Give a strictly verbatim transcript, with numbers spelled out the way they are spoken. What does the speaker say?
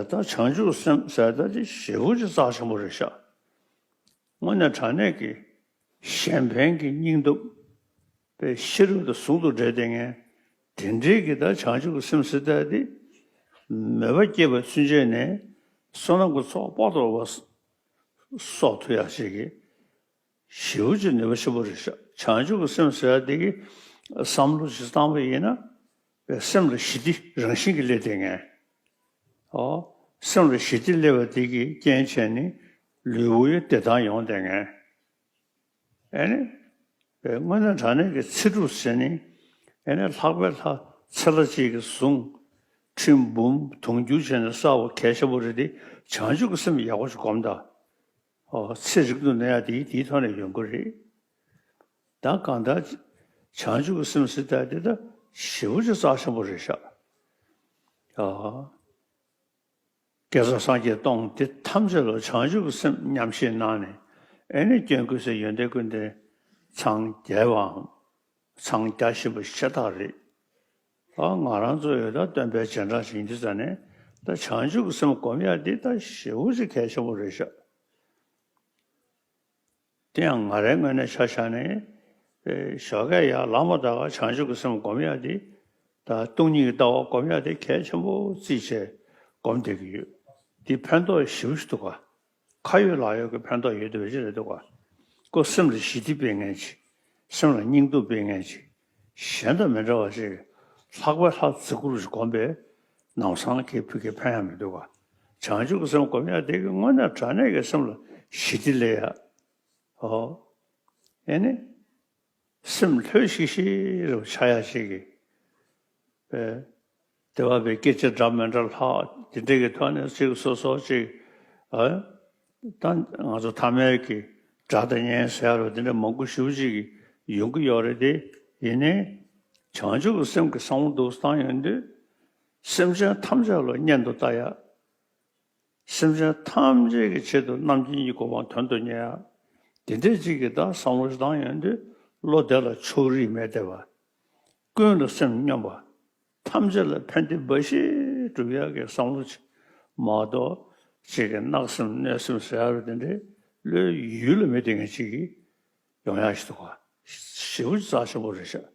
ད་བྱང་ཆུབ་སེམས་ཟེར་ད་དེ་ཞེ་པོ་ཅིག་རྩ་ཆེན་པོ་རེད་ཤག་དངོས་གནས་དྲང་གནས་ཀྱི་གཞན་ཕན་གྱི་སྙིང་སྟོབས་པའི་ཤེས་རབ་དང་ཟུང་དུ་འབྲེལ་བསྡད་མཁན་དེ་འདྲའི་གི་ད་བྱང་ཆུབ་ཀྱི་སེམས་ཟེར་ད་དེ་མོས་པ་སྐྱེས་པ་ཚུན་ཆད་ནས་བསོད་ནམས་ཀྱི་ཚོགས་དཔག་ཏུ་མེད་པ་གསོག་ཐུབ་ཡག་ཅིག་གི་ཞེ་པོ་ཅིག་ནུས་པ་ཆེན་པོ་རེད་ཤག་བྱང་ཆུབ་ཀྱི་སེམས་ཟེར་ཡག་དེ་གི་བསམ་བློ་ཅིག་བཏང་བ་ཡིན་ན་སེམས་ལ་ཞི་བདེ་རང་བཞིན་གྱིས་སླེབས་བསྡད་མཁན། ཨོ། སེམས་ལ་ཞི་བདེ་སླེབས་པ་དེ་གི་རྐྱེན་བྱས་ནས་ལུས་པོ་ཡང་བདེ་ཐང་ཡོང་བསྡད་མཁན། ཨེ་ནི། དངོས་གནས་དྲང་གནས་ཀྱི་ཚེ་སྒྲུབ་ཟེར་ནི། ཨེ་ནི་ལྷག་པའི་ལྷ་ཚེ་ལྷ་གཅིག་གི་གཟུངས་ཁྲི་འབུམ་དུང་ཕྱུར་བྱས་ནས་བསགས་པ་གལ་ཆེན་པོ་རེད་དེ། བྱང་ཆུབ་ཀྱི་སེམས་ཡག་པོ་ཞིག་སྒོམ་དང་། ཨོ། ཚེ་རིང་དུ་གནས་ཡག་དེ་དེའི་ཐོག་ནས་ཡོང་གི་རེད། ད་གང་ལྟར་བྱང་ཆུབ་ཀྱི་སེམས་ཟེར་ཡག་དེ་ད་ཞེ་པོ་ཅིག་རྩ་ཆེན་པོ་རེད་ཤག་ཨོ། དགེ་རྩ་སངས་རྒྱས་སྟོང་དེ་ཐམས་ཅད་ལ་བྱང་ཆུབ་ཀྱི་སེམས་ཉམས་བཞེས་གནང་ནས། ཨེ་ནི་སྐྱོན་ཀུན་ཟད་ཡོན་ཏན་ཀུན་ལྡན་འཚང་རྒྱ་བའམ་འཚང་རྒྱ་བཞིན་པ་ཤ་སྟག་རེད། ཨ། ང་རང་ཚོ་ཡོད་ད་སྟོན་པའི་རྗེས་འབྲང་ཞིག་ཡིན་དུས་ཙ་ནས་ད་བྱང་ཆུབ་ཀྱི་སེམས་སྒོམ་ཡག་འདི་ད་ཞེ་པོ་ཅིག་གལ་ཆེན་པོ་རེད་ཤག་དེ་ཡང་ང་རའི་ངོས་ནས་ཆ་བཞག་ནས། ཨེ། ཞོགས་ཀས་ཡར་ལངས་པ་ད་ག་བྱང་ཆུབ་ཀྱི་སེམས་སྒོམ་ཡག་འདི། ད་སྟོང་ཉིད་ཀྱི་ལྟ་བ་སྒོམ་ཡག་དེ་གལ་ཆེན་པོ་བརྩིས་བྱས་སྒོམ་བསྡད་ཀྱི་ཡོད། འདི་ཕན་ཐོགས་ཞེ་པོ་ཞིག་འདུག་ག་ཁ་ཡོད་ལག་ཡོད་ཀྱི་ཕན་ཐོགས་ཡོད་དེ་བས་ཅི་རེད་འདུག་ག་ཁོ་སེམས་ལ་ཞི་བདེ་སྤེལ་མཁན་ཅིག་སེམས་ལ་སྙིང་སྟོབས་སྤེལ་མཁན་ཅིག་གཞན་དང་མི་འདྲ་བ་ཞིག་ལྷག་པའི་ལྷ་ཚེ་གུ་རུ་ཞིག་སྒོམ་པས་ལམ་སང་གི་ཕུགས་ཀྱི་ཕན་ཡག་མི་འདུག་ག་བྱང་ཆུབ་ཀྱི་སེམས་སྒོམ་ཡག་དེ་གིས་དངོས་གནས་དྲང་གནས་ཀྱི་སེམས་ལ་ཞི་བདེ་སླེབས་ཡག་ཨོ། ཨེ་ནི། སེམས་ལྷོད་ཤིག་ཤིག་རུ་ཆགས་ཡག་ཅིག་གི། ཨེ། དེ་བ་བའི་སྐད་ཆ་འདྲ་མི་འདྲ་ལྷག་དེ་འདྲ་གི་ཐོག་ནས་ཅིག་སོ་སོ་ཅིག་ཨ། ད་ང་ཚོ་ཐ་མལ་གྱི་དགྲ་དང་གཉེན་ཟེར་ཡག་རུ་དེ་འདྲ་མང་པོ་ཞེ་པོ་ཅིག་གི་ཡོང་གི་ཡོད་རེད་དེ། ཡིན་ནའི། བྱང་ཆུབ་ཀྱི་སེམས་ཀྱི་བསམ་བློ་འདུག་སེ་བཏང་ཡོང་དུས། སེམས་ཅན་ཐམས་ཅད་ལ་གཉེན་དུ་ལྟ་ཡག་སེམས་ཅན་ཐམས་ཅད་ཀྱི་ཆེད་དུ་རྣམ་མཁྱེན་གྱི་གོ་འཕང་དོན་དུ་གཉེར་ཡག་དེ་འདྲས་ཅིག་གི་ད་བསམ་བློ་ཞིག་བཏང་ཡོང་དུས། བློ་བདེ་ལ་ཕྱོགས་རིས་མེད་བསྡད་པ། ཀུན་ལ་སེམས་སྙོམས་པ། ཐམས་ཅད་ལ་ཕན་བདེ་འབའ་ཞིག་སྒྲུབ་ཡག་གི་བསམ་བློ་ཅིག་མ་གཏོགས། ཅིག་གི་གནག་སེམས་གནོད་སེམས་ཟེར་ཡག་རུ་དེ་འདྲས་བློའི་ཡུལ་ལ་མེད་བསྡད་མཁན་ཅིག་གི་ཡོང་ཡག་ཞིག་འདུག་ག་ཞེ་པོ་ཅིག་རྩ་ཆེན་པོ་རེད་ཤག